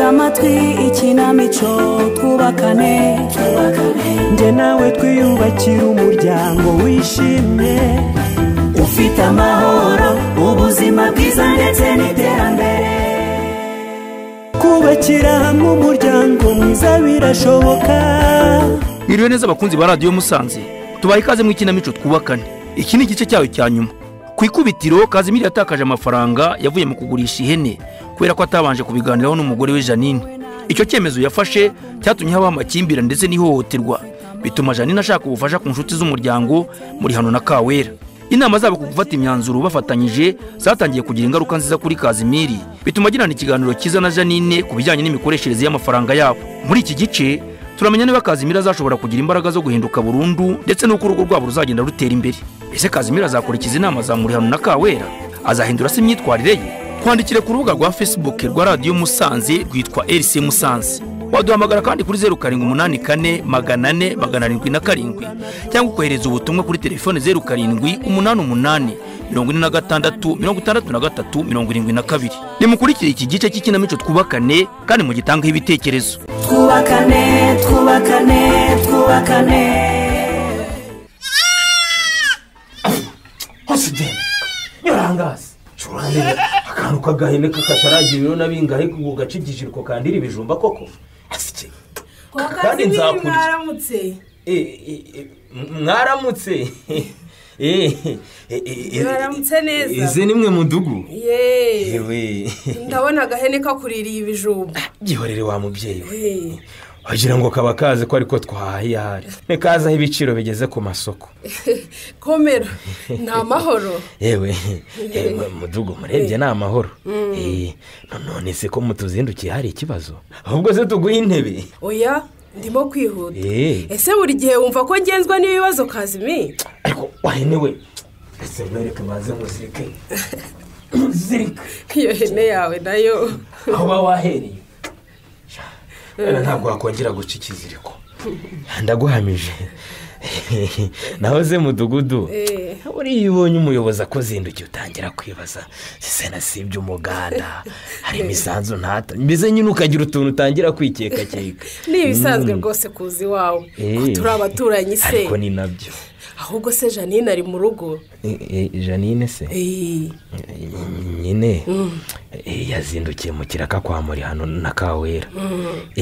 Tega amatwi ikinamico twubakane. Njye nawe twiyubakira umuryango wishimye, ufite amahoro, ubuzima bwiza ndetse n'iterambere. Kubakira hamwe umuryango mwiza birashoboka. Mwiriwe neza abakunzi ba Radiyo Musanze, tubaha ikaze mu ikinamico twubakane. Iki ni igice cyayo cya nyuma. Ku ikubitiro Kazimiri yatakaje amafaranga yavuye mu kugurisha ihene kubera ko atabanje kubiganiraho n'umugore we Janine. Icyo cyemezo yafashe cyatumye habaho amakimbirane ndetse n'ihohoterwa, bituma Janine ashaka ubufasha ku nshuti z'umuryango muri hano na Kawera. Inama zabo ku gufata imyanzuro bafatanyije zatangiye kugira ingaruka nziza kuri Kazimiri, bituma agirana ikiganiro cyiza na Janine ku bijyanye n'imikoreshereze y'amafaranga yabo. Muri iki gice turamenya niba Kazimiri azashobora kugira imbaraga zo guhinduka burundu ndetse n'uko urugo rwabo ruzagenda rutera imbere. Ese Kazimiri azakurikiza inama za Murihano na Kawera? Azahindura se imyitwarire ye? Twandikire ku rubuga rwa Facebook rwa Radiyo Musanze rwitwa RC Musanze. Waduhamagara kandi kuri 0784 400 777 cyangwa ukohereza ubutumwa kuri telefone 0788 46 63 72. Nimukurikire iki gice cy'ikinamico twubakane kandi mugitangeho ibitekerezo. Twubakane, twubakane, twubakane. Hose nyorangazi shurane akantu kagahene kakataragira ibiro nabingahe kugacigijiriko kandira ibijumba koko. Asike kandi nzakurya. Mwaramutse. Mwaramutse. Mwaramutse neza. Izi nimwe mudugu. Yewe. Ndabona agahene kakuririye ibijumba. Gihorere wa mubyeyi we. Wagira ngo kaba kazi ko ariko twahaye ahari. Nikazaho ibiciro bigeze ku masoko. Komera, nta mahoro. Yewe, mudugu murebye ni amahoro. None se ko mutuzindukiye hari ikibazo? Ahubwo se tuguhe intebe. Oya, ndimo kwihuta. Ese buri gihe wumva ko ngenzwa n'ibibazo Kazimi? Ariko wahenewe. Ese mwereke maze muzirike. Muzirike. Iyo hene yawe nayo. Aho wahereye. Ntabwo wakongera guca ikiziriko. Ndaguhamije. Naho ze mudugudu, uriya ubonye umuyobozi akuzindukiye utangira kwibaza se nasibye umuganda, hari imisanzu ntata, mbese nyine ukagira utuntu utangira kwikekakeka. Ni ibisanzwe rwose kuzi iwawe, ko turi abaturanyi se. Ariko ni nabyo. Ahubwo se Janine ari mu rugo? Janine se nyine yazindukiye mu kiraka kwa Murihano na Kawera.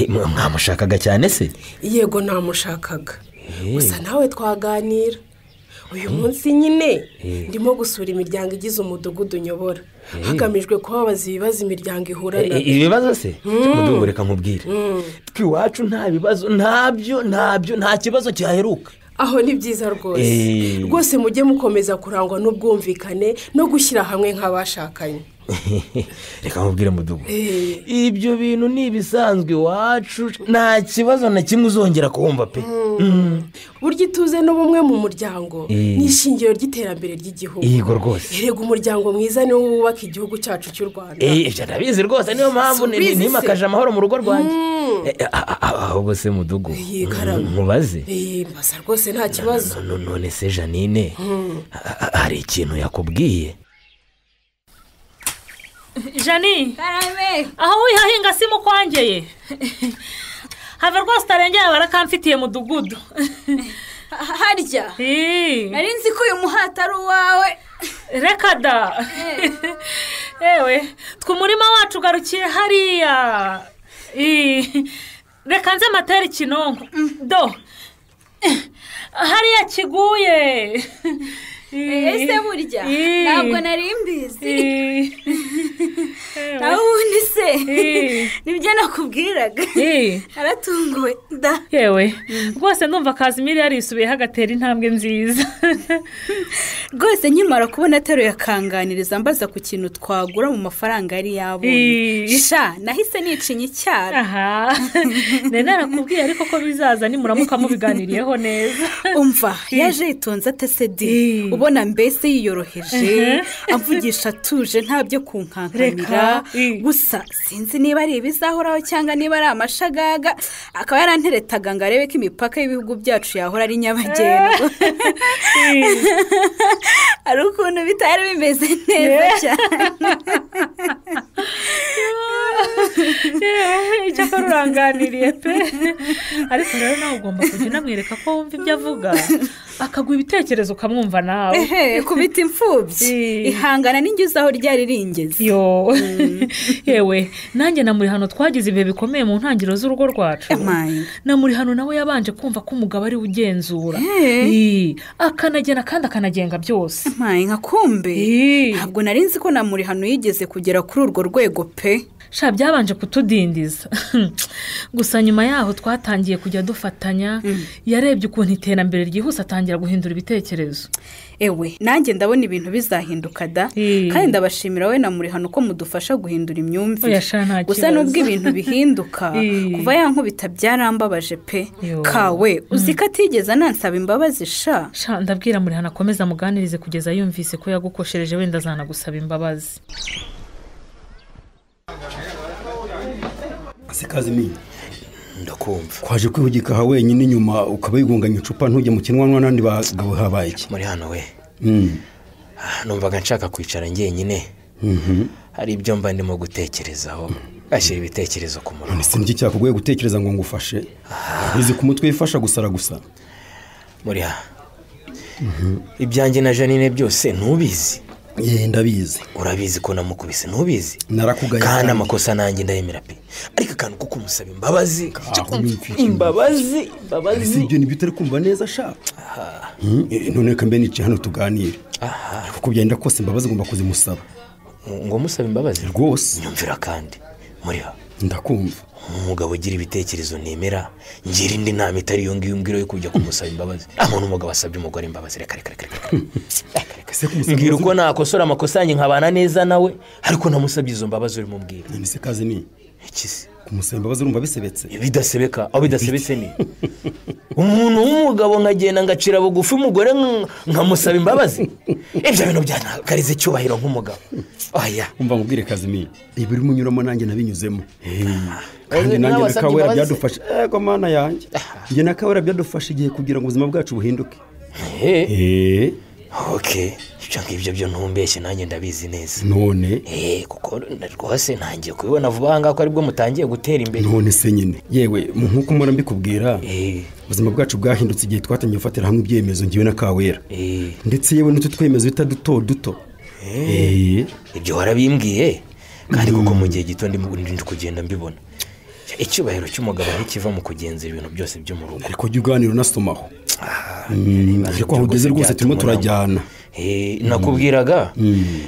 Mwamushakaga cyane se? Yego namushakaga. Gusa nawe twaganira. Uyu munsi nyine ndimo gusura imiryango igize umudugudu nyobora, hagamijwe kubabaza ibibazo imiryango ihura nabyo. Ibibazo se? Mudugudu reka nkubwire, twe iwacu nta bibazo, ntabyo ntabyo, nta kibazo cyaheruka. Aho ni byiza rwose. Rwose mujye mukomeza kurangwa n'ubwumvikane no gushyira hamwe nk'abashakanye. Reka nkubwire mudugu, ibyo bintu ni ibisanzwe iwacu, nta kibazo na kimwe uzongera kuwumva pe. Burya ituze n'ubumwe mu muryango ni ishingiro ry'iterambere ry'igihugu. Yego rwose. Erega umuryango mwiza niwo wubaka igihugu cyacu cy'u Rwanda. Ibyo ndabizi rwose, niyo mpamvu nimakaje amahoro mu rugo rwanjye. Ahubwo se mudugu, nkubaze? Mbaza rwose nta kibazo. None se Janine hari ikintu yakubwiye? Jani, aho wihahinga si mukwangeye. Have rwose utarengera barakamfitiye mudugudu. Harya nari nzi ko uyu muhati ari uwawe. Reka da. Ewe, twe umurima wacu ugarukiye hariya. Reka nze matera ikinonko. Do hariya kiguye. Ese burya ntabwo nari mbizi. Naho ubundi se nibyo nakubwiraga. Aratunguwe da. Yewe rwose ndumva Kazimiri yarisubiyeho agatera intambwe nziza. Rwose nkimara kubona ateruye akanganiriza mbaza ku kintu twagura mu mafaranga yari yabonye. Sha nahise nicinya icyara. Aha, nari narakubwiye ariko ko bizaza nimuramuka mubiganiriyeho neza. Umva yaje yitonze ate di, ubona mbese yiyoroheje, amvugisha atuje ntabyo kunkankamira. Gusa sinzi niba ari ibizahoraho cyangwa niba ari amashagaga, akaba yaranteretaga ngo arebe ko imipaka y'ibihugu byacu yahora ari nyabagendwa. Ari ukuntu bitari bimeze neza cyane. Icyakora uranganiriye pe. Ariko rero nawe ugomba kujya unamwereka ko wumva ibyo avuga, akaguha ibitekerezo ukamwumva nawe. Ehe, kubita imfubyi ihangana n'ingize aho ryari ringeze. Yo yewe, nanjye na muri hano twagize ibihe bikomeye mu ntangiriro z'urugo rwacu. Na muri hano nawe yabanje kumva ko umugabo ari ugenzura, akanagena kandi akanagenga byose. Nka kumbe ntabwo nari nzi ko na muri hano yigeze kugera kuri urwo rwego pe. Sha byabanje kutudindiza. Gusa nyuma yaho twatangiye kujya dufatanya, yarebye ukuntu iterambere ryihuse atangira guhindura ibitekerezo. Ewe nanjye ndabona ibintu bizahinduka da, kandi ndabashimira we na muri hano ko mudufasha guhindura imyumvire. Gusa nubwo ibintu bihinduka, kuva yankubita byarambabaje pe. Kawe uzi ko atigeze anansaba imbabazi sha. Sha ndabwira muri hano akomeza amuganirize kugeza yumvise ko yagukoshereje, wenda azanagusaba imbabazi. Kazimi, ndakumva kwaje kwihugika ha wenyine nyuma ukaba wigunganya icupa ntujye mu kinwanwa n'andi bagabo habaye iki muri hano we? Numvaga nshaka kwicara njyenyine. Hari ibyo mba ndimo gutekerezaho, ashyira ibitekerezo ku murongo. None niki cyakugoye gutekereza ngo ngufashe? Uzi ku mutwe ifasha gusara gusa muri ha. Ibyanjye na Janine byose ntubizi. Ndabizi. Urabizi ko namukubise ntubizi? Narakugaye kandi amakosa nanjye ndayemera pe. Ariko akantu ko kumusaba imbabazi, imbabazi, imbabazi. Ibyo nibyo utari kumva neza sha. None reka mbe nice hano tuganire. Kuko byenda kose imbabazi ugomba kuzimusaba. Ngo musaba imbabazi? Rwose. Nyumvira kandi muri ha. Ndakumva. Umugabo ugira ibitekerezo nemera, ngira indi nama itari iyo ngiyo umbwira yo kujya kumusaba imbabazi. Amuntu umugabo asabye umugore imbabazi, reka reka reka reka. Mbwira uko nakosora amakosa yanjye nkabana neza nawe, ariko namusabye izo mbabazi urimo umbwira. None se Kazimi, iki se kumusaba imbabazi urumva bisebetse? Bidasebeka, aho bidasebetse ni umuntu w'umugabo nkagenda ngacira bugufi umugore nkamusaba imbabazi. Ibyo bintu byanakarize icyubahiro nk'umugabo. Oya, umva nkubwire Kazimi, ibi urimo unyuramo nanjye nabinyuzemo. Kandi nanjye na Kawera byadufasha. Ego mana yanjye, njye na Kawera byadufasha igihe kugira ngo ubuzima bwacu buhinduke. Okay, ibyo ngibyo byo ntumbeshye nanjye ndabizi neza. None kuko rwose ntangiye kubibona vuba aha ngaha ko aribwo mutangiye gutera imbere. None se nyine yewe nkuko mpora mbikubwira, ubuzima bwacu bwahindutse igihe twatangiye gufatira hamwe ibyemezo ngiwe na Kawera. Ndetse yewe n'utu twemezo bita duto duto. Ibyo warabimbwiye kandi kuko mu gihe gito ndi kugenda mbibona. Icyubahiro cy'umugabo ntikiva mu kugenzura ibintu byose byo mu rugo. Ariko jya uganira unasomaho. Ariko aho ugeze rwose turimo turajyana. Nakubwiraga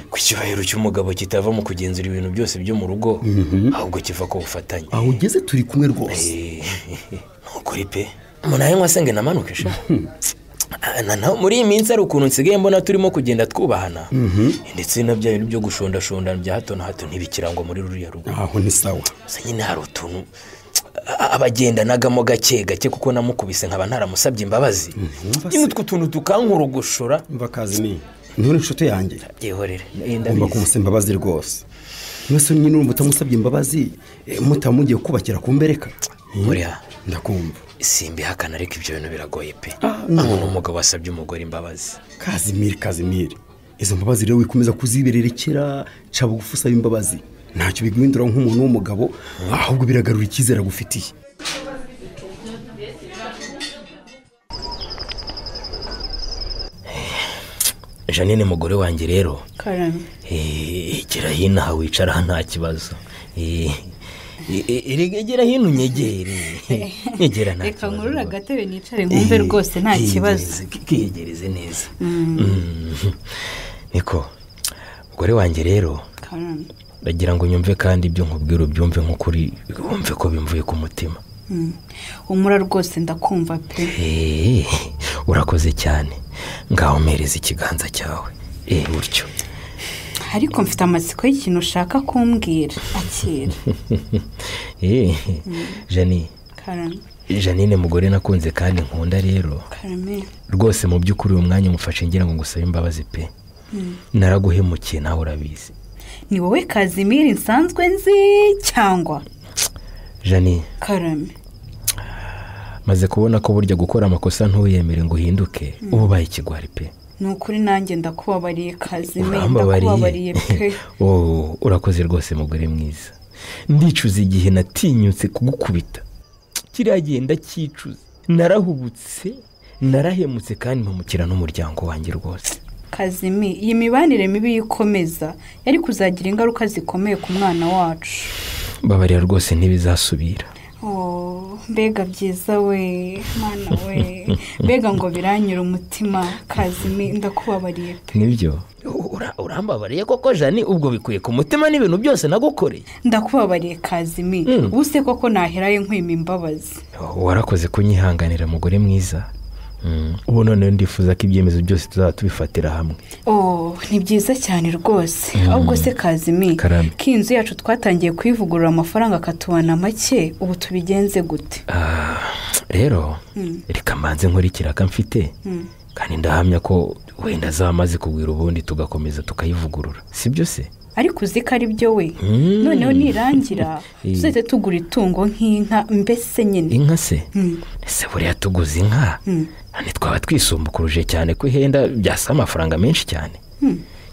ko icyubahiro cy'umugabo kitava mu kugenzura ibintu byose byo mu rugo, ahubwo kiva ku bufatanye. Aho ugeze turi kumwe rwose. Nukuri pe. Umuntu anywa se ngo namanuke sha. Muri iyi minsi ari ukuntu nsigaye mbona turimo kugenda twubahana, ndetse na bya bintu byo gushondashondana bya hato na hato ntibikirangwa muri ruriya rugo. Aho ni sawa. Gusa nyine hari utuntu abagendanagamo gake gake kuko namukubise nkaba ntaramusabye imbabazi. Nyine utwo tuntu tukankurogoshora. Mva Kazimi, nturi inshuti yanjye. Byihorere. Ugomba kumusaba imbabazi rwose. Mwese nyine urumva utamusabye imbabazi mutamugiye kubakira kumbereka. Buriya ndakumva. Simbihakana ariko ibyo bintu biragoye pe. Umuntu umugabo asabye umugore imbabazi. Kazimiri, Kazimiri, izo mbabazi rero wikomeza kuzibererekera, ca bugufi usaba imbabazi. Ntacyo biguhindura nk'umuntu w'umugabo, ahubwo biragarura icyizere agufitiye. Janine mugore wanjye rero, Karame, gera hino aha wicara nta kibazo. Gera hino unyegere. Nyegera nta kibazo. Reka nkurure agatebe nicare nkumve rwose nta kibazo. Kiyegereze neza. Niko mugore wanjye rero, Karame, ndagira ngo nyumve kandi ibyo nkubwira ubyumve nk'ukuri, wumve ko bimvuye ku mutima. Umura rwose ndakumva pe. Urakoze cyane. Ngaho mpereza ikiganza cyawe. Utyo. Ariko mfite amatsiko y'ikintu ushaka kumbwira. Akira. Jani. Karame. Janine mugore nakunze kandi nkunda rero. Karame. Rwose mu by'ukuri uyu mwanya mufashe ngira ngo ngusabe imbabazi pe. Naraguhemukiye nawe urabizi. Ni wowe Kazimiri nsanzwe nzi cyangwa? Jani. Karame. Maze kubona ko burya gukora amakosa ntuyemere ngo uhinduke, uba ubaye ikigwari pe. Ni ukuri nanjye ndakubabariye Kazimiri, ndakubabariye pe. Urakoze rwose mugore mwiza. Ndicuza igihe natinyutse kugukubita. Kiriya gihe ndacyicuza. Narahubutse, narahemutse kandi mpamukira n'umuryango wanjye rwose. Kazimi, iyi mibanire mibi yikomeza yari kuzagira ingaruka zikomeye ku mwana wacu. Babarira rwose ntibizasubira. Oh, mbega byiza we, mwana we. Mbega ngo biranyura umutima Kazimi, ndakubabariye pe. Nibyo. Urambabariye koko Jani, ubwo bikuye ku mutima n'ibintu byose nagukoreye. Ndakubabariye Kazimi. Ubuse koko naheraye nkwima imbabazi. Warakoze kunyihanganira mugore mwiza. Ubu none ndifuza ko ibyemezo byose tuzaba tubifatira hamwe. Oh, ni byiza cyane rwose. Ahubwo se Kazimi, ko inzu yacu twatangiye kuyivugurura amafaranga akatubana make, ubu tubigenze gute? Rero reka mbanze nkore ikiraka mfite, kandi ndahamya ko wenda azamaze kugwira ubundi tugakomeza tukayivugurura, sibyo se? Ariko uzi ko ari byo we. Noneho nirangira tuzahite tugura itungo nk'inka mbese nyine. Inka se? Ese buriya tuguze inka ntitwaba twisumbukuruje cyane ko ihenda byasa amafaranga menshi cyane?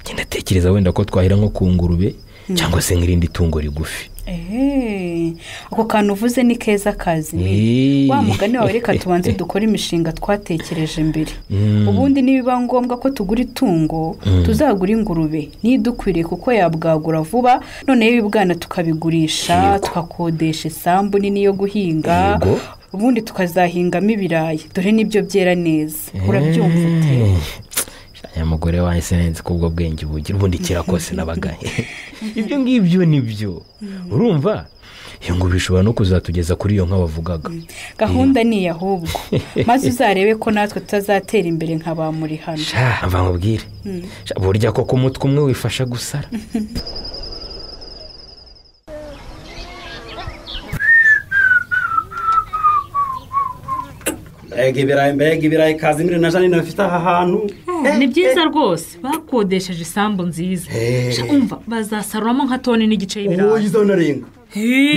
Ngenda tekereza wenda ko twahira nko ku ngurube cyangwa se nk'irindi tungo rigufi. Ako kantu uvuze ni keza Kazimi. Wa mugani wawe reka tubanze dukore imishinga twatekereje mbere. Ubundi nibiba ngombwa ko tugura itungo, tuzagura ingurube nidukwiriye kuko yabwagura vuba, noneho ibibwana tukabigurisha, tukakodesha isambu nini yo guhinga, ubundi tukazahingamo ibirayi, dore nibyo byera neza. Urabyumva ute? Aya mugore wanjye sinzi ko ubwo bwenge bugira ubundi kirakose nabagaye. Ibyo ngibyo nibyo. Urumva? Iyo ngo bishobora no kuzatugeza kuri iyo nka bavugaga. Gahunda ni ahubwo. Maze uzarebe ko natwe tutazatera imbere nka ba muri hano. Sha, mva nkubwire. Burya koko umutwe umwe wifasha gusara. Mbega ibirayi Kazimiri na Janine bafite aha hantu. Ni byiza rwose, bakodesheje isambu nziza. Umva bazasaruramo nka toni n'igice y'ibirayi. Oya, izonarenga.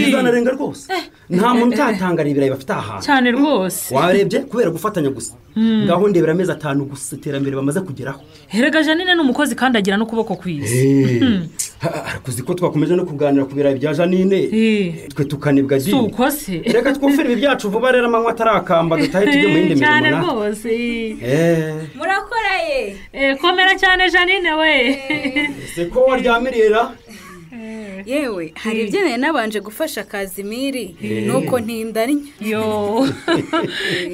Izonarenga rwose. Nta muntu utatangara ibirayi bafite aha hantu. Cyane rwose. Warebye kubera gufatanya gusa. Ngaho ndebera amezi 5 gusa iterambere bamaze kugeraho. Herega Janine ni umukozi kandi agira n'ukuboko kwiza. Arakuzi ko twakomeje no kuganira ku birayi bya Janine, twe tukanibwa di. Suko se. Reka twufire ibi byacu vuba rero amanywa atarakamba dutahe tujye mu yindi mirimo. Cyane rwose. Murakora ye. Komera cyane Janine we. Se ko waryamirira? Yewe, hari ibyo nari nabanje gufasha Kazimiri nuko ntindarinya. Yo.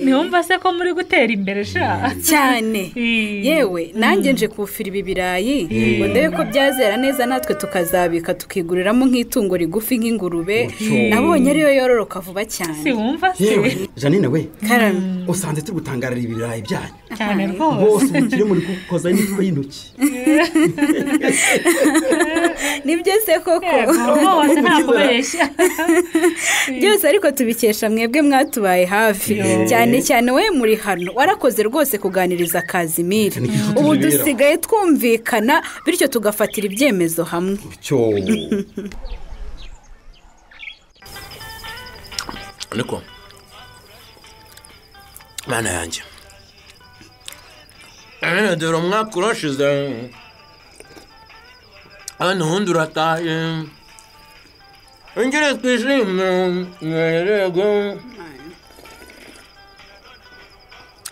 Niwumva se ko muri gutera imbere sha? Cyane. Yewe, nanjye nje kufira ibi birayi ngo ndebe ko byazera neza natwe tukazabika tukiguriramo nk'itungo rigufi nk'ingurube. Nabonye ariyo yororoka vuba cyane. Si wumva se? Janine we, Karame, usanze turi gutangarira ibirayi byanyu. Cyane rwose. Bose mukire muri gukoza imitwe y'intoki. Nibyo se koko. Rwose nta kubeshya. Byose ariko tubikesha mwebwe mwatubaye hafi. Cyane cyane we muri hano warakoze rwose kuganiriza Kazimiri. Ubu dusigaye twumvikana bityo tugafatira ibyemezo hamwe. Niko. Mana yanjye. Ana dore umwaka urashize. Hano undi urataye. Ingere twishime yego.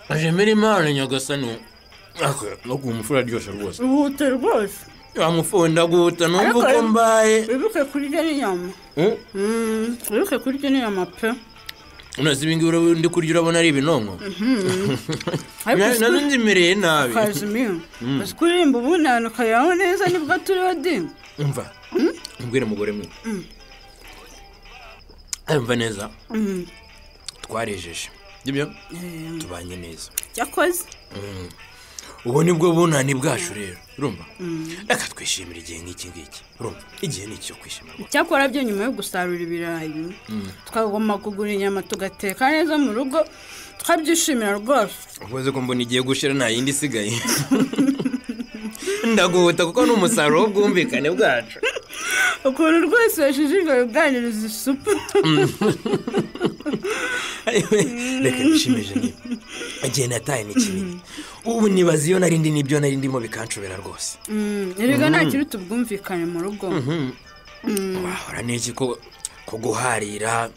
Ajemera Imana Nyagasani. No kumufura ryose rwose. Uhute rwose. Yamufunda guhuta numva uko mbaye. Wibuke kurya n'inyama. Wibuke kurya n'inyama pe. Unazi ibingi ndi kurya urabona ari ibinonko. Nazo nzimereye nabi. Kazimiri. Kuririmba ubunani ukayaho neza nibwo turiho di. Umva. Mbwira umugore mwe. Umva neza. Twarejeje. Ibyo? Tubanye neza. Yakoze. Ubu nibwo bunani bwacu rero. Urumva? Reka twishimire igihe nk'iki ngiki. Urumva? Igihe ni icyo kwishimira. Cyakora byo nyuma yo gusarura ibirayi, twagomba kugura inyama tugateka neza mu rugo, tukabyishimira rwose. Ubuze ko mbona igiye gushira nta yindi isigaye. Ndaguhuta kuko ni umusaruro w'ubwumvikane bwacu. Ukuntu rwose washishikaye uganiriza isupu. Reka nishimeje niba igihe nataye ni kinini. Ubu nibaza iyo narindi n'ibyo narindimo bikanshobera rwose. Erega nta kiruta ubwumvikane mu rugo. Wahora n'iki ko guharira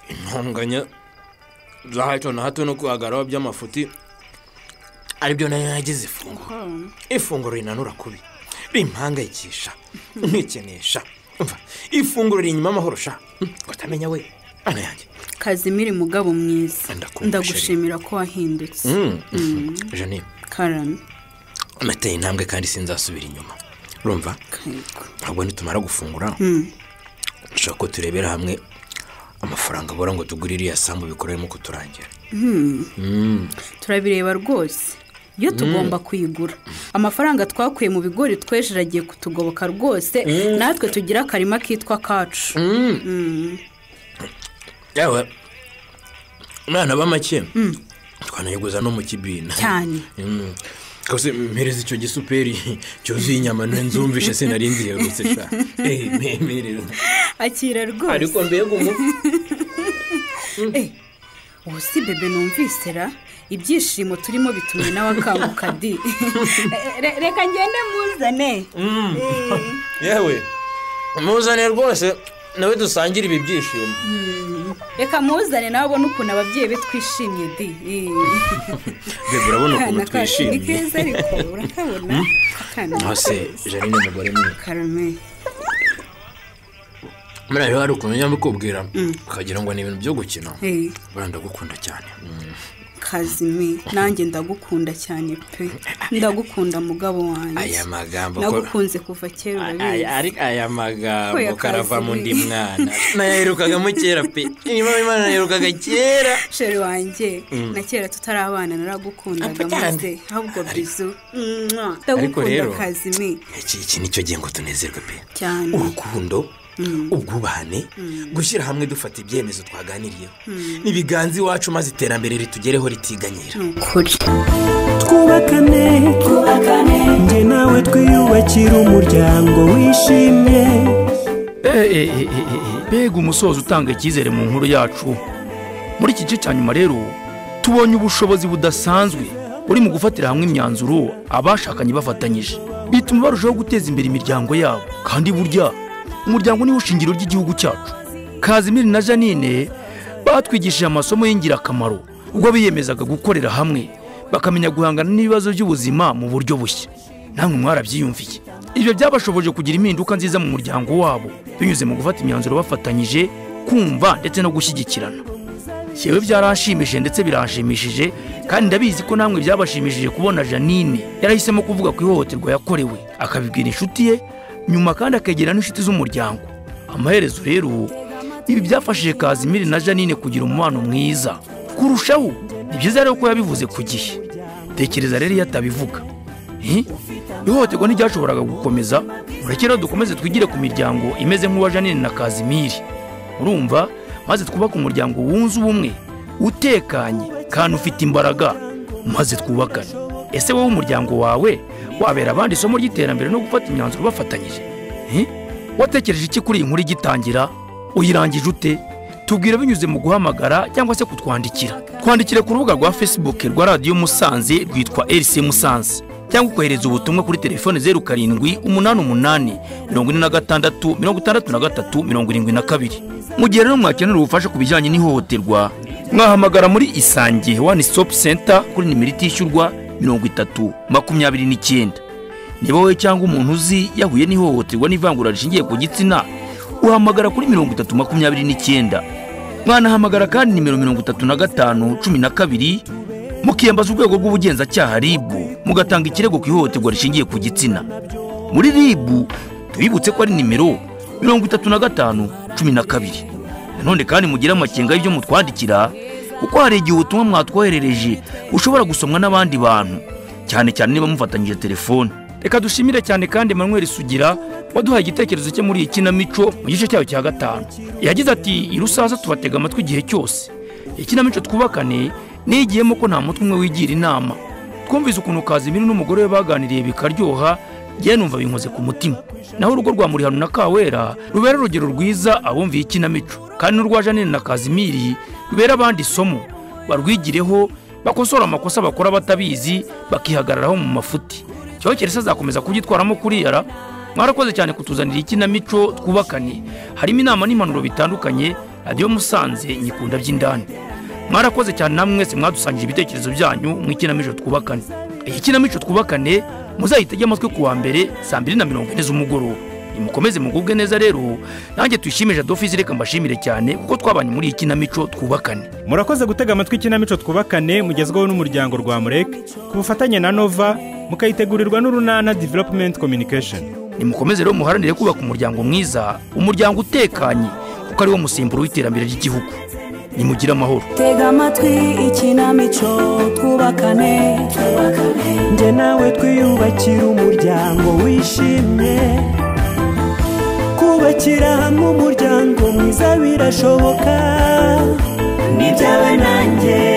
intonganya za hato na hato no guhagararaho by'amafuti aribyo nayo yagize ifunguro. Ifunguro rinanura kubi, rimpangayikisha, nikenesha. Ifunguro rinyuma amahoro sha. Utamenya we ana yanjye. Kazimiri mugabo mwiza, ndagushimira ko wahindutse. Janine. Karame. Nateye intambwe kandi sinzasubira inyuma. Urumva? Ntabwo nitumara gufungura nshaka ko turebera hamwe amafaranga abura ngo tugure iriya sambu bikoreremo kuturangira. Turabireba rwose. Iyo tugomba kuyigura. Amafaranga twakuye mu bigori twejeje agiye kutugoboka rwose, natwe tugira akarima kitwa kacu. Yawe mwana b'amake twanayiguza no mu kibina cyane. Kose mpereza icyo gisuperi cyuzuye inyama nzumvishe sinarinzi yerutse sha. Mpereza. Akira rwose. Ariko mbega umufu. Ubu si bebe numvise ra ibyishimo turimo bitumye nawe akanguka di. Reka ngende muzane. Yewe muzane rwose nawe dusangire ibi byishimo. Reka muzane nawe ubone ukuntu ababyeyi be twishimye di. Bebe urabona ukuntu twishimye. Ni keza ariko urakabona. Ntase Janine mugore mwe. Karame. Mara rero hari ukuntu njya mbikubwira ukagira ngo ni ibintu byo gukina. Buriya ndagukunda cyane. Kazimi nanjye ndagukunda cyane pe. Ndagukunda mugabo wanjye. Aya magambo nagukunze kuva kera urabizi. Ariko aya magambo karava mu ndi mwana. Nayaherukagamo kera pe. Imana nayaherukaga kera. Sheri wanjye na kera tutarabana naragukundaga maze ahubwo bizu. Ndagukunda Kazimi. Iki nicyo gihe ngo tunezerwe pe. Cyane. Urukundo, ubwubahane, gushyira hamwe dufata ibyemezo twaganiriyeho. Nibiganza iwacu maze iterambere ritugereho ritiganyira. Twubakane, twubakane, njye nawe twiyubakira umuryango wishimye. Mbega umusozo utanga icyizere mu nkuru yacu. Muri iki gice cya nyuma rero tubonye ubushobozi budasanzwe buri mu gufatira hamwe imyanzuro abashakanye bafatanyije, bituma barushaho guteza imbere imiryango yabo. Kandi burya umuryango niwo shingiro ry'igihugu cyacu. Kazimiri na Janine batwigishije amasomo y'ingirakamaro ubwo biyemezaga gukorera hamwe bakamenya guhangana n'ibibazo by'ubuzima mu buryo bushya. Namwe mwarabyiyumviye. Ibyo byabashoboje kugira impinduka nziza mu muryango wabo binyuze mu gufata imyanzuro bafatanyije, kumva ndetse no gushyigikirana. Yewe byaranshimishije ndetse biranshimishije, kandi ndabizi ko namwe byabashimishije kubona Janine yarahisemo kuvuga ku ihohoterwa yakorewe, akabibwira inshuti ye, nyuma kandi akegera n'inshuti z'umuryango. Amaherezo rero ibi byafashije Kazimiri na Janine kugira umubano mwiza kurushaho. Ni byiza rero ko yabivuze ku gihe. Tekereza rero iyo atabivuga, ihohoterwa ntiryashoboraga gukomeza. Mureke dukomeze twigire ku miryango imeze nk'uwa Janine na Kazimiri, urumva, maze twubake umuryango wunze ubumwe, utekanye kandi ufite imbaraga, maze twubakane. Ese wowe umuryango wawe wabera abandi isomo ry'iterambere no gufata imyanzuro bafatanyije? Watekereje iki kuri iyi nkuru igitangira? Uyirangije ute? Tubwire binyuze mu guhamagara cyangwa se kutwandikira. Twandikire ku rubuga rwa Facebook rwa Radio Musanze rwitwa RC Musanze, cyangwa ukohereza ubutumwa kuri telefone 07 88 46 63 72. Mu gihe rero mwakenera ubufasha ku bijyanye n'ihohoterwa, mwahamagara muri Isange One Stop Center kuri nimero itishyurwa 30 29. Niba wowe cyangwa umuntu uzi yahuye n'ihohoterwa n'ivangura rishingiye ku gitsina, uhamagara kuri 30 29. Mwanahamagara kandi nimero 35 12, mukiyambaza urwego rw'ubugenzacyaha RIB, mugatanga ikirego ku ihohoterwa rishingiye ku gitsina. Muri RIB tubibutse ko ari nimero 35 12. Nanone kandi mugira amakenga y'ibyo mutwandikira, kuko hari igihe ubutumwa mwatwoherereje ushobora gusomwa n'abandi bantu, cyane cyane niba mufatanyije telefone. Reka dushimire cyane kandi Emmanuel Sugira waduhaye igitekerezo cye muri iyi kinamico mu gice cyayo cya 5. Yagize ati: "Irusasa tubatega amatwi igihe cyose. Ikinamico twubakane nigiyemo ko nta mutwe umwe wigira inama. Twumvise ukuntu Kazimiri n'umugore we baganiriye bikaryoha, njye numva binkoze ku mutima. Naho urugo rwa Murihano na Kawera rubera urugero rwiza abumviye ikinamico, kandi n'urwa Janine na Kazimiri rubera abandi isomo, barwigireho bakosora amakosa bakora batabizi, bakihagararaho mu mafuti. Cyokere se azakomeza kubyitwaramo kuri yara." Mwarakoze cyane kutuzanira ikinamico Twubakane, harimo inama n'impanuro bitandukanye. Radiyo Musanze nyikunda by'indani. Mwarakoze cyane namwe mwese mwadusangije ibitekerezo byanyu mu ikinamico Twubakane. Iyi kinamico Twubakane muzayitege amatwi ku wa mbere saa 2:40 z'umugoroba. Nimukomeze mugubwe neza rero, nanjye tuyishimije Adolphe, reka mbashimire cyane kuko twabanye muri iyi kinamico Twubakane. Murakoze gutega amatwi ikinamico Twubakane mugezweho n'umuryango Rwamurek ku bufatanye na Nova, mukayitegurirwa n'Urunana Development Communication. Nimukomeze rero muharanire kubaka umuryango mwiza, umuryango utekanye, kuko ari wo musimburo w'iterambere ry'igihugu. Nimugire amahoro. Tega amatwi ikinamico Twubakane, njye nawe twiyubakira umuryango wishimye. Kubakira hamwe umuryango mwiza birashoboka, nibyawe nanjye.